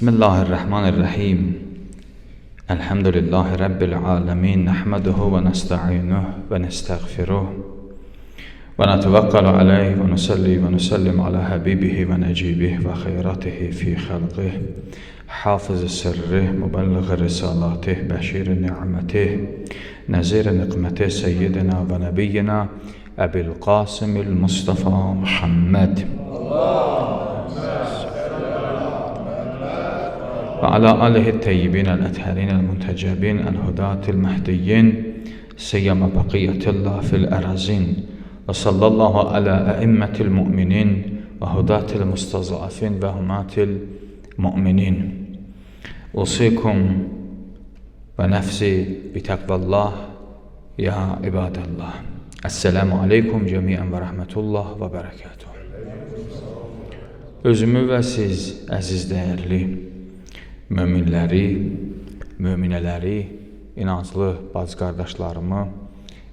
Bismillahirrahmanirrahim. Elhamdülillahi Rabbil alemin. Nahmaduhu ve nesta'inuhu ve nestağfiruh. Ve netevekkalu aleyh ve nusalli ve nusallim ala habibihi ve necibih ve hayratihi fi halqih. Hafız-ı sirrih, mübelliğ-i risalatih, beşir-i ni'metih, nezir-i nikmetih, seyyidina ve nebiyyina Ebil Qasimil Mustafa Muhammed. وعلى آله الطيبين الأطهرين المنتجبين الهداة المهديين سيما بقية الله في الأرزين وصلى الله على أئمة المؤمنين وهداة المستضعفين وهماة المؤمنين. أوصيكم ونفسي بتقوى الله يا عباد الله. السلام عليكم جميعا ورحمة الله وبركاته. Özümü və siz əziz dəyərli möminləri, möminələri, inanclı bacı qardaşlarımı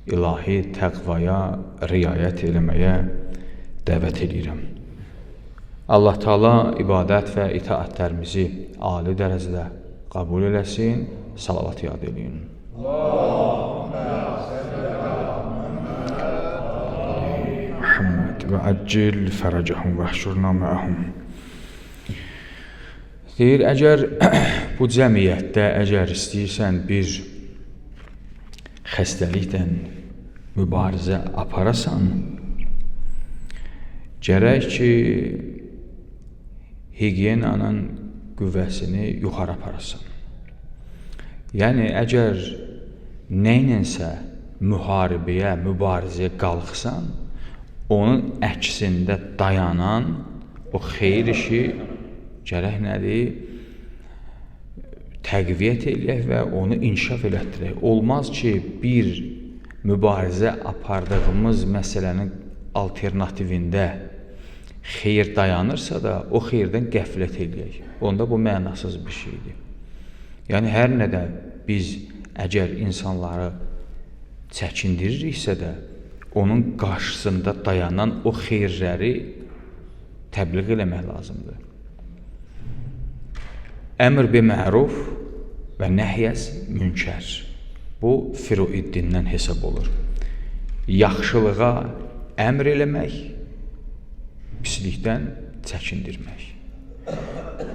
ilahi təqvaya riayət eləməyə dəvət edirəm. Allah Teala ibadət və itaətlərimizi ali dərəcədə qəbul eləsin, salavat yad eləyin. Muhammed və əccil fərəcəhum və əhşurna məəhum. Deyir, əgər bu cəmiyyətdə, əgər istəyirsən bir xəstəliklə mübarizə aparasan, gərək ki, gigiyenanın qüvvəsini yuxarı aparasan. Yəni, əgər nəylənsə müharibəyə, mübarizəyə qalxsan, onun əksində dayanan o xeyir işi gərək nədir? Təqviyyət eləyək və onu inkişaf elətdirək. Olmaz ki, bir mübarizə apardığımız məsələnin alternativində xeyir dayanırsa da, o xeyirdən qəflət eləyək. Onda bu mənasız bir şeydir. Yəni, hər nə də biz əgər insanları çəkindiririksə də, onun qarşısında dayanan o xeyirləri təbliğ eləmək lazımdır. Əmr bi məruf və nəhyəz münkər. Bu, Firuiddindən hesab olur. Yaxşılığa əmr eləmək, pislikdən çəkindirmək.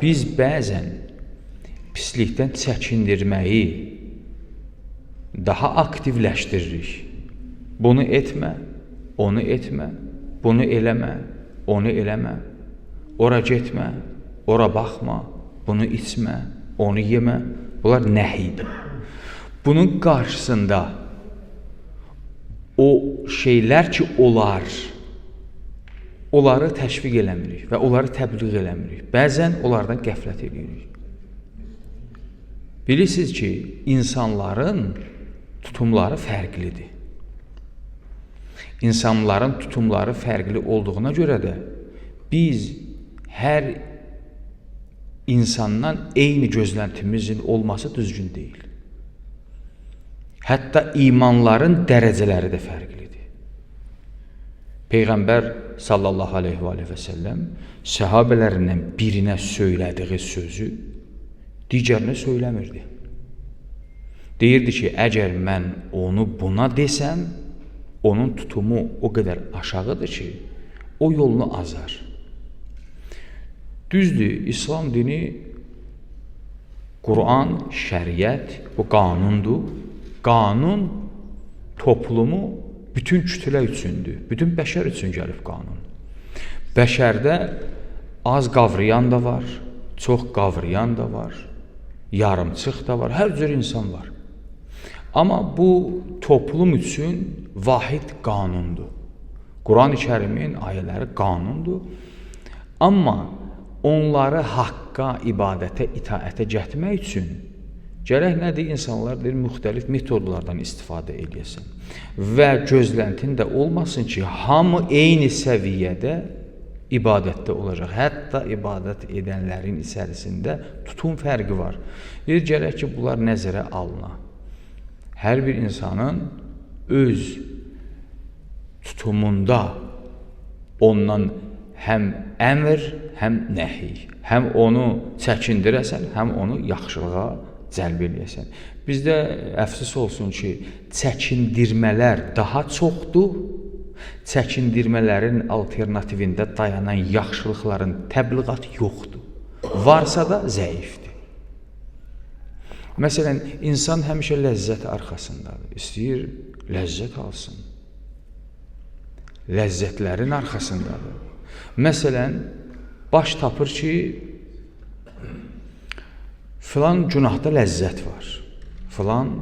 Biz bəzən pislikdən çəkindirməyi daha aktivləşdiririk. Bunu etmə, onu etmə, bunu eləmə, onu eləmə, ora getmə, ora baxma, bunu içmə, onu yemə. Bunlar nəhidir. Bunun qarşısında o şeylər ki, olar, onları təşviq eləmirik və onları təbliğ eləmirik. Bəzən onlardan qəflət eləyirik. Bilirsiniz ki, insanların tutumları fərqlidir. İnsanların tutumları fərqli olduğuna görə də biz hər insandan eyni gözləntimizin olması düzgün deyil. Hətta imanların dərəcələri də fərqlidir. Peyğəmbər sallallahu aleyhi və səlləm səhabələrindən birinə söylədiyi sözü digərinə söyləmirdi. Deyirdi ki, əgər mən onu buna desəm, onun tutumu o qədər aşağıdır ki, o yolunu azar. Düzdür, İslam dini Quran, şəriət, bu qanundur. Qanun toplumu bütün kütlə üçündür, bütün bəşər üçün gəlib qanun. Bəşərdə az qavrayan da var, çox qavrayan da var, yarımçıq da var, hər cür insan var. Amma bu toplum üçün vahid qanundur. Quran-ı Kərimin ayələri qanundur. Amma onları haqqa, ibadətə, itaətə gətirmək üçün gərək nədir? İnsanlar deyir, müxtəlif metodlardan istifadə eləyəsən. Və gözləntin də olmasın ki, hamı eyni səviyyədə ibadətdə olacaq. Hətta ibadət edənlərin içərisində tutum fərqi var. Deyir, gərək ki, bunlar nəzərə alına. Hər bir insanın öz tutumunda ondan həm əmr, həm nəhiy. Həm onu çəkindirəsən, həm onu yaxşılığa cəlb eləyəsən. Bizdə əfsus olsun ki, çəkindirmələr daha çoxdur. Çəkindirmələrin alternativində dayanan yaxşılıqların təbliğatı yoxdur. Varsa da zəifdir. Məsələn, insan həmişə ləzzət arxasındadır. İstəyir ləzzət alsın. Ləzzətlərin arxasındadır. Məsələn, baş tapır ki, filan günahda ləzzət var, filan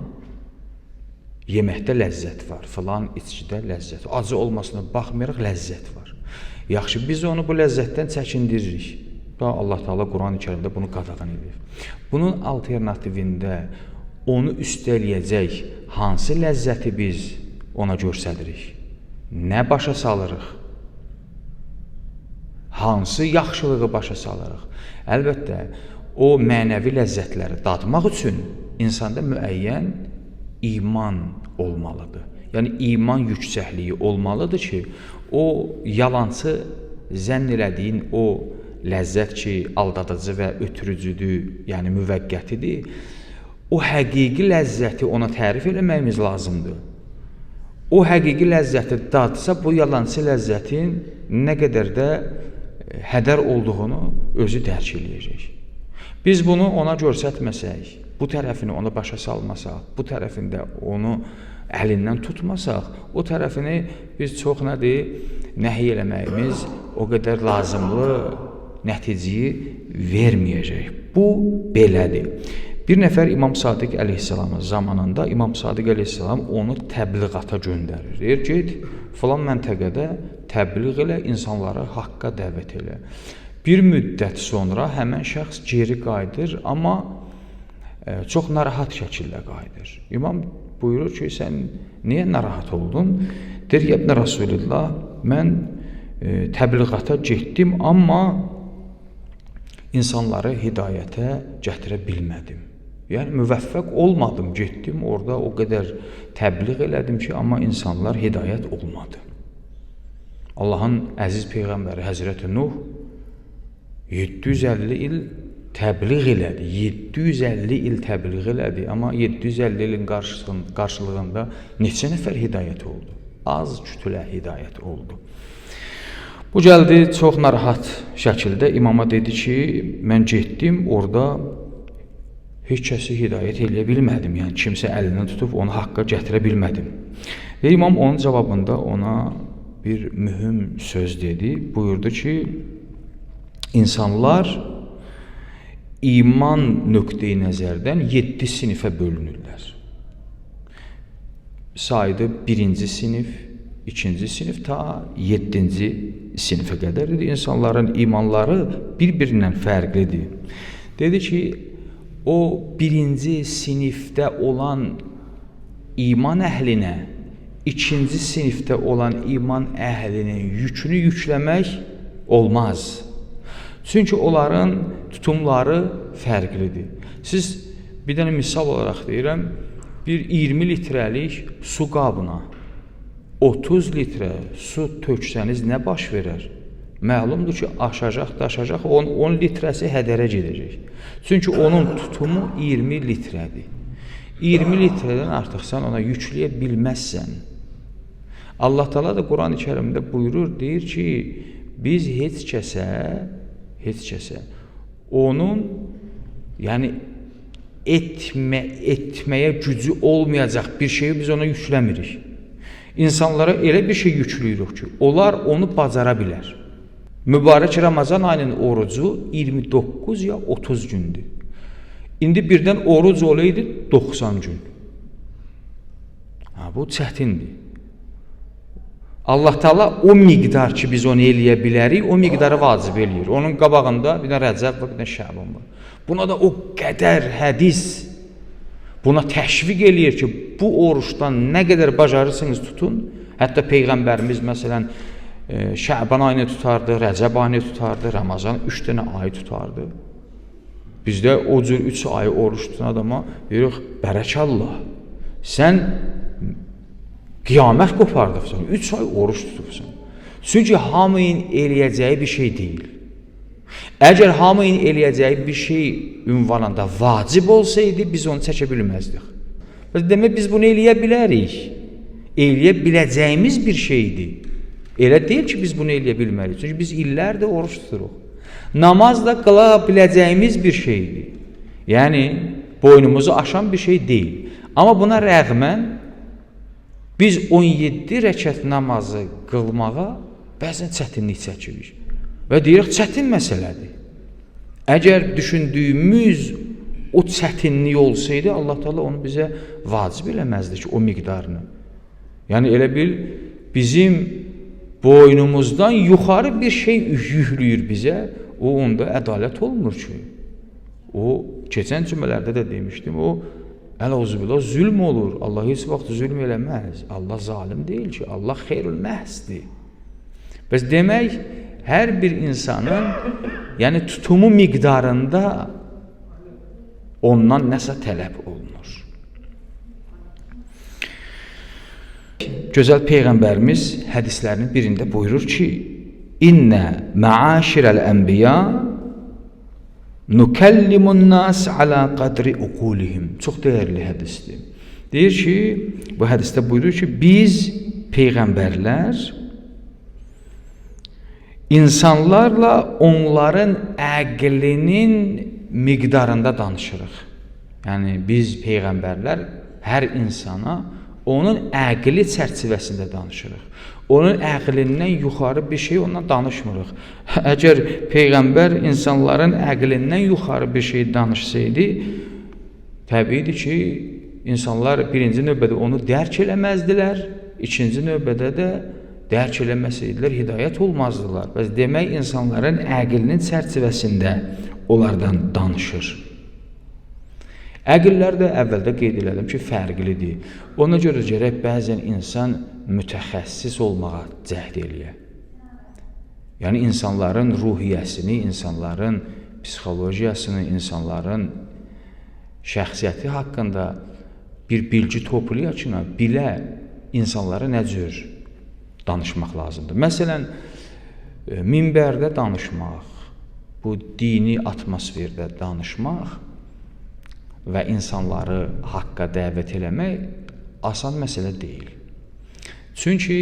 yeməkdə ləzzət var, filan içkidə ləzzət var. Acı olmasına baxmayaraq ləzzət var. Yaxşı, biz onu bu ləzzətdən çəkindiririk. Allah Teala Quran-ı Kərimdə bunu qadağan edir. Bunun alternativində onu üstələyəcək hansı ləzzəti biz ona göstəririk? Nə başa salırıq? Hansı yaxşılığı başa salırıq? Əlbəttə, o mənəvi ləzzətləri dadmaq üçün insanda müəyyən iman olmalıdır. Yəni, iman yüksəkliyi olmalıdır ki, o yalançı zənn elədiyin o ləzzət ki, aldadıcı və ötürücüdür, yəni müvəqqətidir, o həqiqi ləzzəti ona tərif eləməyimiz lazımdır. O həqiqi ləzzəti dadsa, bu yalançı ləzzətin nə qədər də hədər olduğunu özü dərk eləyəcək. Biz bunu ona göstərməsək, bu tərəfini ona başa salmasaq, bu tərəfində onu əlindən tutmasaq, o tərəfini biz çox nədir, nəhy eləməyimiz o qədər lazımlı nəticəyi verməyəcək. Bu belədir. Bir nəfər İmam Sadiq əleyhissalamın zamanında İmam Sadiq əleyhissalam onu təbliğata göndərir. Deyir, get filan məntəqədə təbliğ elə, insanları haqqa dəvət elə. Bir müddət sonra həmən şəxs geri qayıdır, amma çox narahat şəkildə qayıdır. İmam buyurur ki, sən niyə narahat oldun? Deyir, İbn Rasulullah, mən təbliğata getdim, amma insanları hidayətə gətirə bilmədim. Yəni, müvəffəq olmadım, getdim, orada o qədər təbliğ elədim ki, amma insanlar hidayət olmadı. Allahın əziz Peyğəmbəri Həzrəti Nuh 750 il təbliğ elədi, 750 il təbliğ elədi, amma 750 ilin qarşılığında neçə nəfər hidayət oldu? Az kütlə hidayət oldu. Bu gəldi çox narahat şəkildə imama dedi ki, mən getdim, orada heç kəsi hidayət eləyə bilmədim. Yəni, kimsə əlindən tutub onu haqqa gətirə bilmədim. Və imam onun cavabında ona bir mühüm söz dedi. Buyurdu ki, insanlar iman nöqteyi nəzərdən 7 sinifə bölünürlər. Saydı 1-ci sinif, 2-ci sinif ta 7-ci sinifə qədər. Dedi, insanların imanları bir-birindən fərqlidir. Dedi ki, o 1-ci sinifdə olan iman əhlinə, 2-ci sinifdə olan iman əhlinin yükünü yükləmək olmaz. Çünki onların tutumları fərqlidir. Siz bir dənə misal olaraq deyirəm, bir 20 litrəlik su qabına 30 litrə su töksəniz nə baş verər? Məlumdur ki, aşacaq, daşacaq, onun 10 litrəsi hədərə gedəcək. Çünki onun tutumu 20 litrədir. 20 litrədən artıq sən ona yükləyə bilməzsən. Allah Teala da Quran-ı Kərimdə buyurur, deyir ki, biz heç kəsə onun, yəni etməyə gücü olmayacaq bir şeyi biz ona yükləmirik. İnsanlara elə bir şey yüklüyürük ki, onlar onu bacara bilər. Mübarək Ramazan ayının orucu 29 ya 30 gündür. İndi birdən oruc olaydı 90 gün. Ha, bu çətindir. Allah Teala o miqdar ki biz onu eləyə bilərik, o miqdarı vacib eləyir. Onun qabağında bir də Rəcəb var, bir də Şəban var. Buna da o qədər hədis buna təşviq eləyir ki, bu oruçdan nə qədər bacarırsınız tutun. Hətta Peyğəmbərimiz məsələn Şəban ayını tutardı, Rəcəb ayını tutardı, Ramazan 3 dənə ayı tutardı. Bizdə o cür 3 ayı oruç tutan adama deyirik, bərəkallah, sən qiyamət qopardıqsan, 3 ay oruç tutubsan. Çünki hamının eləyəcəyi bir şey deyil. Əgər hamının eləyəcəyi bir şey ünvanında vacib olsaydı, biz onu çəkə bilməzdik. Demək, biz bunu eləyə bilərik. Eləyə biləcəyimiz bir şeydir. Elə deyil ki, biz bunu eləyə bilmərik. Çünki biz illərdir oruç tuturuq. Namaz da qıla biləcəyimiz bir şeydir. Yəni, boynumuzu aşan bir şey deyil. Amma buna rəğmən biz 17 rəkət namazı qılmağa bəzən çətinlik çəkirik. Və deyirik, çətin məsələdir. Əgər düşündüyümüz o çətinlik olsaydı, Allah Teala onu bizə vacib eləməzdi ki, o miqdarını. Yəni, elə bil, bizim boynumuzdan yuxarı bir şey yüklüyür bizə, o onda ədalət olmur ki. O, keçən cümlələrdə də demişdim, o, ələuzubillah, zülm olur. Allah heç vaxt zülm eləməz. Allah zalim deyil ki, Allah xeyrül məhzdir. Bəs demək, hər bir insanın, yəni tutumu miqdarında ondan nəsə tələb olunur. Gözəl Peyğəmbərimiz hədislərinin birində buyurur ki, İnnə məaşirəl ənbiya nukellimun nas ala qadri uqulihim. Çox dəyərli hədisdir. Deyir ki, bu hədisdə buyurur ki, biz peyğəmbərlər insanlarla onların əqlinin miqdarında danışırıq. Yəni, biz peyğəmbərlər hər insana onun əqli çərçivəsində danışırıq. Onun əqlindən yuxarı bir şey ondan danışmırıq. Əgər peyğəmbər insanların əqlindən yuxarı bir şey danışsaydı, təbiidir ki, insanlar birinci növbədə onu dərk eləməzdilər, ikinci növbədə də dərk eləməsəydilər, hidayət olmazdılar. Bəs demək, insanların əqlinin çərçivəsində onlardan danışır. Əqillər də əvvəldə qeyd elədim ki, fərqlidir. Ona görə gərək bəzən insan mütəxəssis olmağa cəhd eləyə. Yəni, insanların ruhiyyəsini, insanların psixologiyasını, insanların şəxsiyyəti haqqında bir bilgi toplaya ki, bilə insanlara nə cür danışmaq lazımdır. Məsələn, minbərdə danışmaq, bu dini atmosferdə danışmaq və insanları haqqa dəvət eləmək asan məsələ deyil. Çünki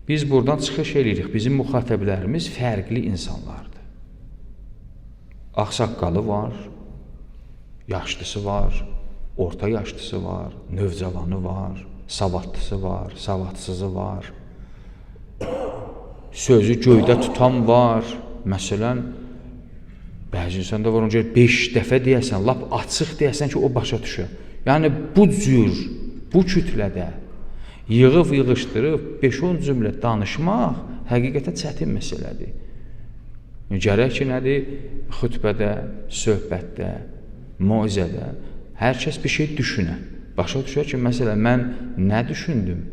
biz buradan çıxış eləyirik, bizim müxatəblərimiz fərqli insanlardır. Ağsaqqalı var, yaşlısı var, orta yaşlısı var, növcavanı var, savadlısı var, savadsızı var, sözü göydə tutan var. Məsələn, bəzi insanda var, ona görə 5 dəfə deyəsən, lap açıq deyəsən ki, o başa düşür. Yəni, bu cür, bu kütlədə yığıb, yığışdırıb 5-10 cümlə danışmaq həqiqətən çətin məsələdir. Gərək ki, nədir? Xütbədə, söhbətdə, moizədə hər kəs bir şey düşünə. Başa düşər ki, məsələn, mən nə düşündüm?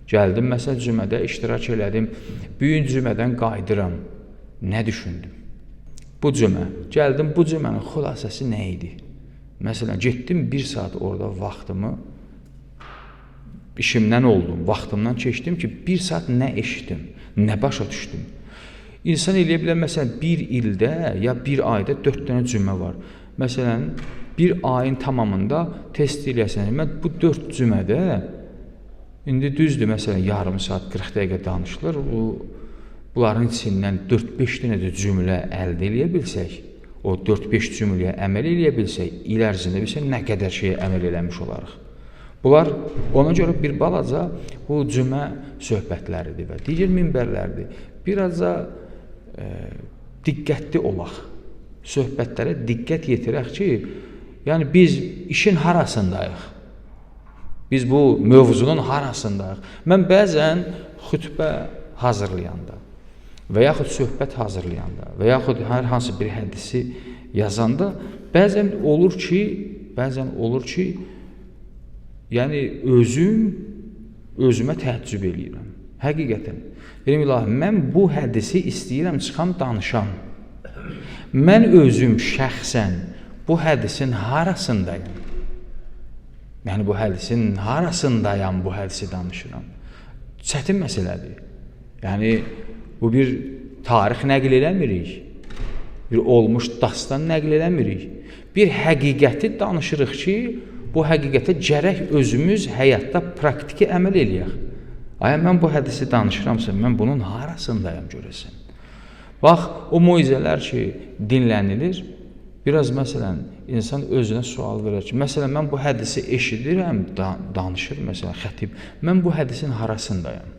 Gəldim, məsələn, cümədə iştirak elədim, bu gün cümədən qayıdıram. Nə düşündüm? Bu cümə, gəldim, bu cümənin xülasəsi nə idi? Məsələn, getdim bir saat orada vaxtımı, işimdən oldum, vaxtımdan keçdim ki, bir saat nə eşitdim, nə başa düşdüm. İnsan eləyə bilər, məsələn, bir ildə ya bir ayda 4 dənə cümə var. Məsələn, bir ayın tamamında test eləyəsən, mən bu 4 cümədə, indi düzdür, məsələn, yarım saat, 40 dəqiqə danışılır, bunların içindən 4-5 dənə də cümlə əldə eləyə bilsək, o 4-5 cümləyə əməl eləyə bilsək, il ərzində bilsək, nə qədər şeyə əməl eləmiş olarıq. Bunlar ona görə bir balaca bu cümə söhbətləridir və digər minbərlərdir. Biraca diqqətli olaq, söhbətlərə diqqət yetirək ki, yəni biz işin harasındayıq? Biz bu mövzunun harasındayıq? Mən bəzən xütbə hazırlayanda və yaxud söhbət hazırlayanda və yaxud hər hansı bir hədisi yazanda bəzən olur ki, yəni özümə təəccüb eləyirəm. Həqiqətən. Deyirəm, ilahi, mən bu hədisi istəyirəm, çıxam, danışam. Mən özüm şəxsən bu hədisin harasındayam? Yəni, bu hədisin harasındayam, bu hədisi danışıram? Çətin məsələdir. Yəni, bu bir tarix nəql eləmirik. Bir olmuş dastan nəql eləmirik. Bir həqiqəti danışırıq ki, bu həqiqətə gərək özümüz həyatda praktiki əməl eləyək. Ay, mən bu hədisi danışıramsa, mən bunun harasındayam görəsən? Bax, o moizələr ki, dinlənilir, biraz məsələn, insan özünə sual verir ki, məsələn, mən bu hədisi eşidirəm, danışır, məsələn, xətib, mən bu hədisin harasındayam?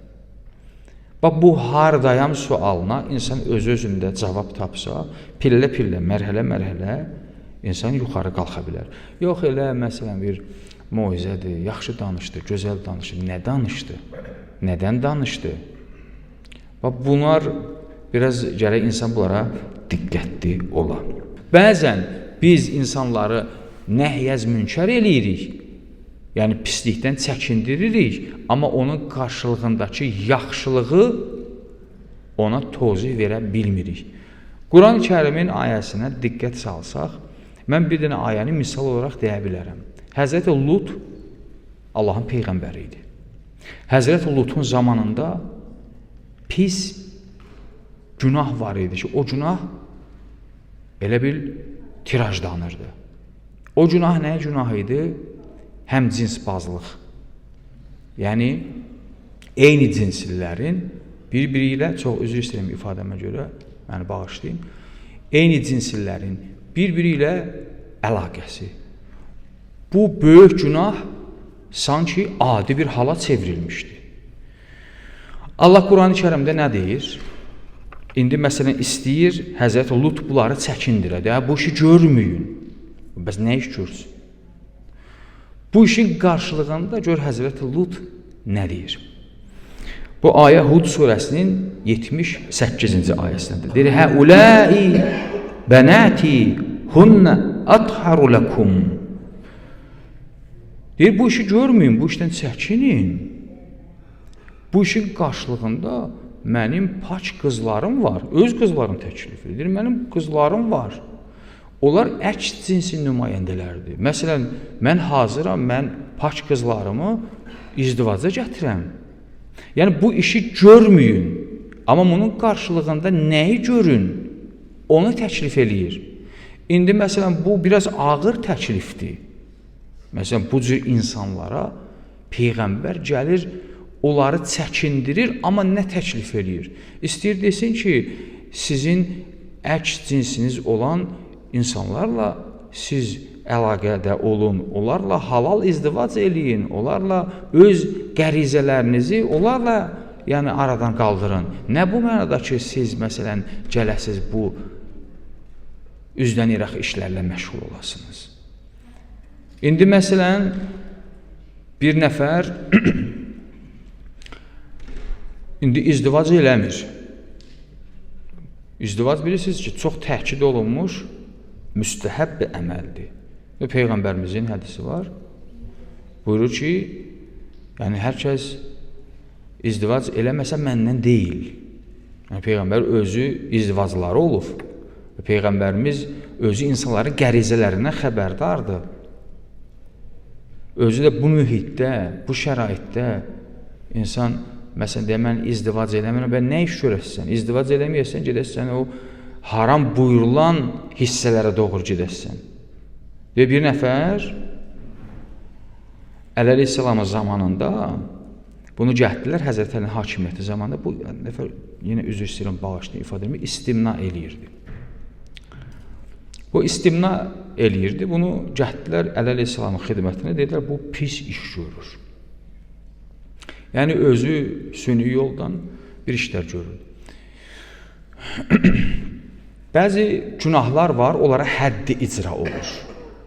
Bax, bu hardayam sualına insan öz-özündə cavab tapsa, pillə-pillə, mərhələ-mərhələ insan yuxarı qalxa bilər. Yox, elə, məsələn, bir moizədir, yaxşı danışdı, gözəl danışdı. Nə danışdı? Nədən danışdı? Bax, bunlar biraz gərək insan bunlara diqqətli ola. Bəzən biz insanları nəhyəz münkər eləyirik, yəni pislikdən çəkindiririk, amma onun qarşılığındakı yaxşılığı ona tozih verə bilmirik. Quran-ı Kərimin ayəsinə diqqət salsaq, mən bir dənə ayəni misal olaraq deyə bilərəm. Həzrəti Lut Allahın peyğəmbəri idi. Həzrəti Lutun zamanında pis günah var idi ki, o günah elə bil tirajlanırdı. O günah nə günah idi? Həm cinsbazlıq. Yəni, eyni cinslilərin bir-biri ilə, çox üzr istəyirəm ifadəmə görə, məni bağışlayın, eyni cinslilərin bir-biri ilə əlaqəsi. Bu böyük günah sanki adi bir hala çevrilmişdi. Allah Quran-ı Kərimdə nə deyir? İndi məsələn istəyir Həzrəti Lut bunları çəkindirə. Deyə, bu işi görməyin. Bəs nə iş görsün? Bu işin qarşılığında gör Həzrəti Lut nə deyir? Bu ayə Hud surəsinin 78-ci ayəsindədir. Deyir: "Həulai bənati hunna atharu lakum." Deyir, bu işi görməyin, bu işdən çəkinin. Bu işin qarşılığında mənim pak qızlarım var. Öz qızlarım təklif edir. Mənim qızlarım var. Onlar əks cinsin nümayəndələrdir. Məsələn, mən hazıram, mən pak qızlarımı izdivaca gətirəm. Yəni, bu işi görməyin. Amma bunun qarşılığında nəyi görün? Onu təklif eləyir. İndi, məsələn, bu biraz ağır təklifdir. Məsələn, bu cür insanlara Peyğəmbər gəlir, onları çəkindirir, amma nə təklif eləyir? İstəyir desin ki, sizin əks cinsiniz olan insanlarla siz əlaqədə olun, onlarla halal izdivac eləyin, onlarla öz qərizələrinizi onlarla yəni aradan qaldırın. Nə bu mənada ki, siz məsələn gələsiz bu üzdən iraq işlərlə məşğul olasınız. İndi məsələn bir nəfər indi izdivac eləmir. İzdivac bilirsiniz ki, çox təkid olunmuş müstəhəb bir əməldir. Və Peyğəmbərimizin hədisi var. Buyurur ki, yəni hər kəs izdivac eləməsə məndən deyil. Yəni Peyğəmbər özü izdivacları olub. Və Peyğəmbərimiz özü insanların qərizələrindən xəbərdardır. Özü də bu mühitdə, bu şəraitdə insan məsələn deyə, mən izdivac eləmirəm, bə nə iş görəsən? İzdivac eləməyəsən, gedəsən o haram buyurulan hissələrə doğru gedəsən. Deyir, bir nəfər Əli əleyhissalamın zamanında bunu gətirdilər Həzrət Əlinin hakimiyyəti zamanında. Bu nəfər, yenə üzr istəyirəm, bağışlayın ifadə etmək, istimna eləyirdi. Bu istimna eləyirdi, bunu gətirdilər Əli əleyhissalamın xidmətinə, dedilər, bu pis iş görür. Yəni özü süni yoldan bir işlər görürdü. Bəzi günahlar var, onlara həddi icra olur.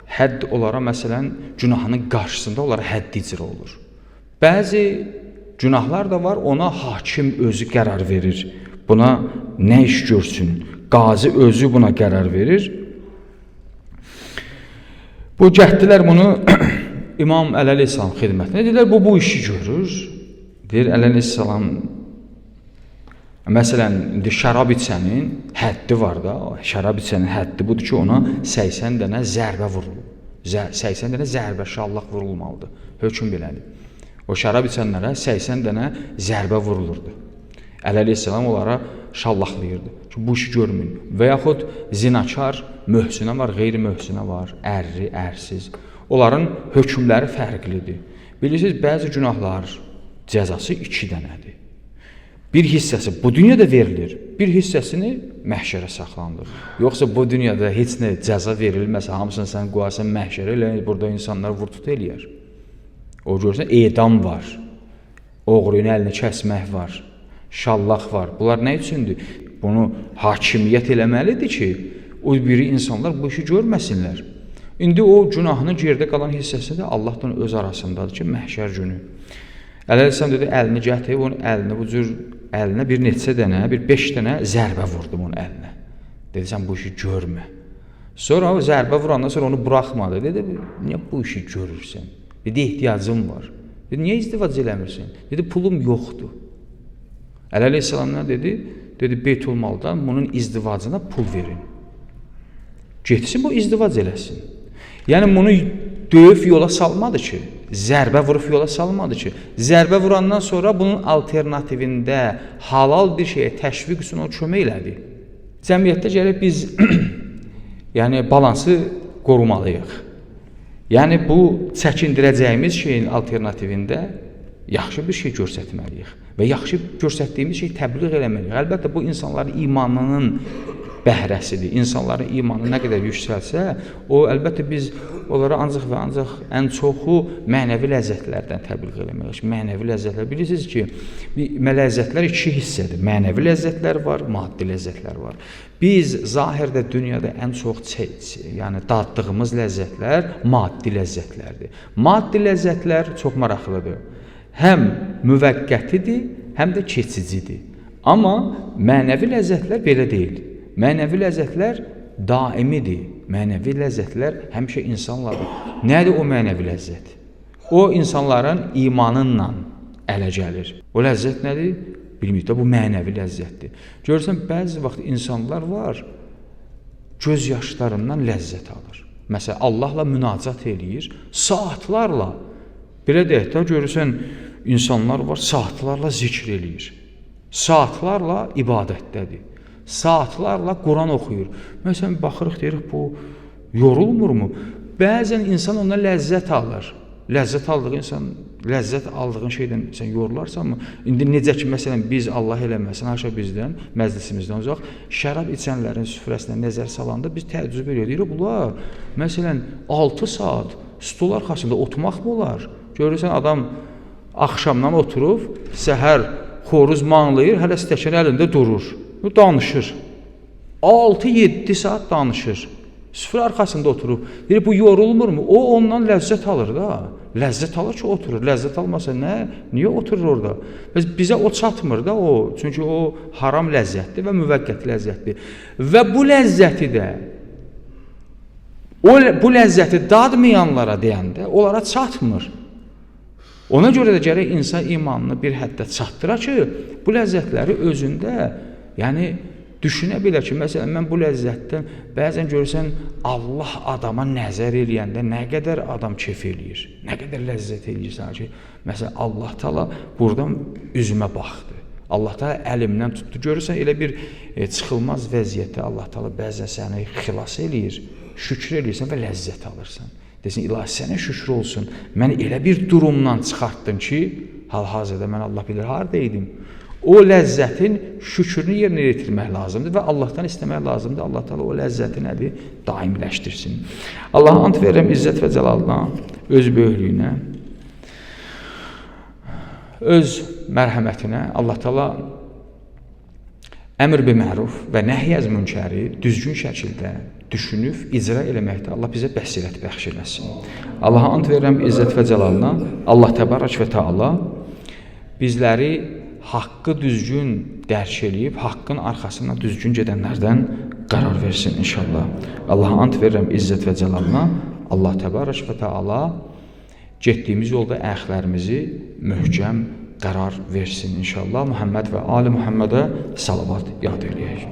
Hədd onlara, məsələn, günahının qarşısında onlara həddi icra olur. Bəzi günahlar da var, ona hakim özü qərar verir. Buna nə iş görsün? Qazi özü buna qərar verir. Bu gətirdilər bunu İmam Əli əleyhissalam xidmətinə. Dedilər, bu işi görür. Deyir, Əli əleyhissalam, məsələn, indi şərab içənin həddi var da, şərab içənin həddi budur ki, ona 80 dənə zərbə vurulur. 80 dənə zərbə, şallaq vurulmalıdır. Hökm belədir. O şərab içənlərə 80 dənə zərbə vurulurdu. Əli əleyhissalam onlara şallaqlayırdı ki, bu işi görməyin. Və yaxud zinakar möhsünə var, qeyri-möhsünə var, ərli, ərsiz. Onların hökmləri fərqlidir. Bilirsiniz, bəzi günahlar cəzası 2 dənədir. Bir hissəsi bu dünyada verilir, bir hissəsini məhşərə saxlanılır. Yoxsa bu dünyada heç nə cəza verilməsə, hamısını sən qoyarsan məhşərə, elə burada insanlar vur-tut eləyər. O görürsən, edam var, oğruyun əlini kəsmək var, şallaq var. Bunlar nə üçündür? Bunu hakimiyyət eləməlidir ki, o biri insanlar bu işi görməsinlər. İndi o günahının geridə qalan hissəsi də Allahdan öz arasındadır ki, məhşər günü. Əli əleyhissalam dedi, əlini gətir, onun əlini bu cür əlinə bir neçə dənə, bir 5 dənə zərbə vurdum onun əlinə. Dedi, sən bu işi görmə. Sonra o zərbə vurandan sonra onu buraxmadı. Dedi, niyə bu işi görürsən? Dedi, ehtiyacım var. Dedi, niyə izdivac eləmirsən? Dedi, pulum yoxdur. Əli əleyhissalam nə dedi? Dedi, Beytülmaldan bunun izdivacına pul verin. Getsin, bu izdivac eləsin. Yəni, bunu döyüb yola salmadı ki, zərbə vurub yola salmadı ki. Zərbə vurandan sonra bunun alternativində halal bir şeyə təşviq üçün o kömək elədi. Cəmiyyətdə gərək biz yəni balansı qorumalıyıq. Yəni bu çəkindirəcəyimiz şeyin alternativində yaxşı bir şey göstərməliyik və yaxşı göstərdiyimiz şey təbliğ eləməliyik. Əlbəttə bu insanların imanının bəhrəsidir. İnsanların imanı nə qədər yüksəlsə, o əlbəttə biz onlara ancaq və ancaq ən çoxu mənəvi ləzzətlərdən təbliğ eləməliyik. Mənəvi ləzzətlər, bilirsiniz ki, ləzzətlər iki hissədir. Mənəvi ləzzətlər var, maddi ləzzətlər var. Biz zahirdə dünyada ən çox yəni daddığımız ləzzətlər maddi ləzzətlərdir. Maddi ləzzətlər çox maraqlıdır. Həm müvəqqətidir, həm də keçicidir. Amma mənəvi ləzzətlər belə deyil. Mənəvi ləzzətlər daimidir. Mənəvi ləzzətlər həmişə insanlardır. Nədir o mənəvi ləzzət? O insanların imanınla ələ gəlir. O ləzzət nədir? Bilmirik də, bu mənəvi ləzzətdir. Görürsən, bəzi vaxt insanlar var, göz yaşlarından ləzzət alır. Məsələn, Allahla münacat eləyir, saatlarla. Belə deyək də, görürsən, insanlar var, saatlarla zikr eləyir. Saatlarla ibadətdədir. Saatlarla Quran oxuyur. Məsələn, baxırıq, deyirik, bu yorulmurmu? Bəzən insan ondan ləzzət alır. Ləzzət aldığı insan, ləzzət aldığın şeydən sən yorularsanmı? İndi necə ki, məsələn, biz Allah eləməsin, haşa bizdən, məclisimizdən uzaq, şərab içənlərin süfrəsinə nəzər salanda biz təəccüb edirik. Bunlar, məsələn, 6 saat stol arxasında oturmaq mı olar? Görürsən, adam axşamdan oturub, səhər xoruz manlayır, hələ stəkan əlində durur. Danışır. 6-7 saat danışır. Süfrə arxasında oturub. Deyir, bu yorulmurmu? O ondan ləzzət alır da. Ləzzət alır ki, oturur. Ləzzət almasa nə? Niyə oturur orada? Bəs bizə o çatmır da o. Çünki o haram ləzzətdir və müvəqqəti ləzzətdir. Və bu ləzzəti də bu ləzzəti dadmayanlara deyəndə onlara çatmır. Ona görə də gərək insan imanını bir həddə çatdıra ki, bu ləzzətləri özündə, yəni düşünə bilər ki, məsələn, mən bu ləzzətdən bəzən görürsən, Allah adama nəzər eləyəndə nə qədər adam kef eləyir, nə qədər ləzzət eləyir sənə ki, məsələn, Allah Taala buradan üzümə baxdı, Allah Taala əlimdən tutdu. Görürsən, elə bir çıxılmaz vəziyyətdə Allah Taala bəzən səni xilas eləyir, şükür eləyirsən və ləzzət alırsan. Desin, ilahi sənə şükür olsun, mən elə bir durumdan çıxartdın ki, hal-hazırda mən Allah bilir harada idim. O ləzzətin şükrünü yerinə yetirmək lazımdır və Allahdan istəmək lazımdır. Allah Teala o ləzzəti nədir? Daimiləşdirsin. Allaha ant verirəm izzət və cəlalına, öz böyüklüyünə, öz mərhəmətinə. Allah Teala əmr bi məruf və nəhy əz münkəri düzgün şəkildə düşünüb icra eləməkdə Allah bizə bəsirət bəxş eləsin. Allaha ant verirəm izzət və cəlalına. Allah təbarək və təala bizləri haqqı düzgün dərk eləyib, haqqın arxasına düzgün gedənlərdən qərar versin inşallah. Allaha ant verirəm izzət və cəlalına. Allah təbarək və təala getdiyimiz yolda ayaqlarımızı möhkəm qərar versin inşallah. Muhammed və Ali Muhammedə salavat yad eləyək.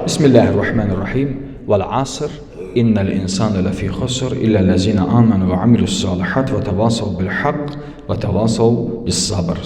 Bismillahirrahmanirrahim. Vəl-asr. İnnəl insane ləfî xusr illəl-ləzīnə âmenû və amilus-sâlihat və təvâsav bil-haqq və təvâsav bis-sabr.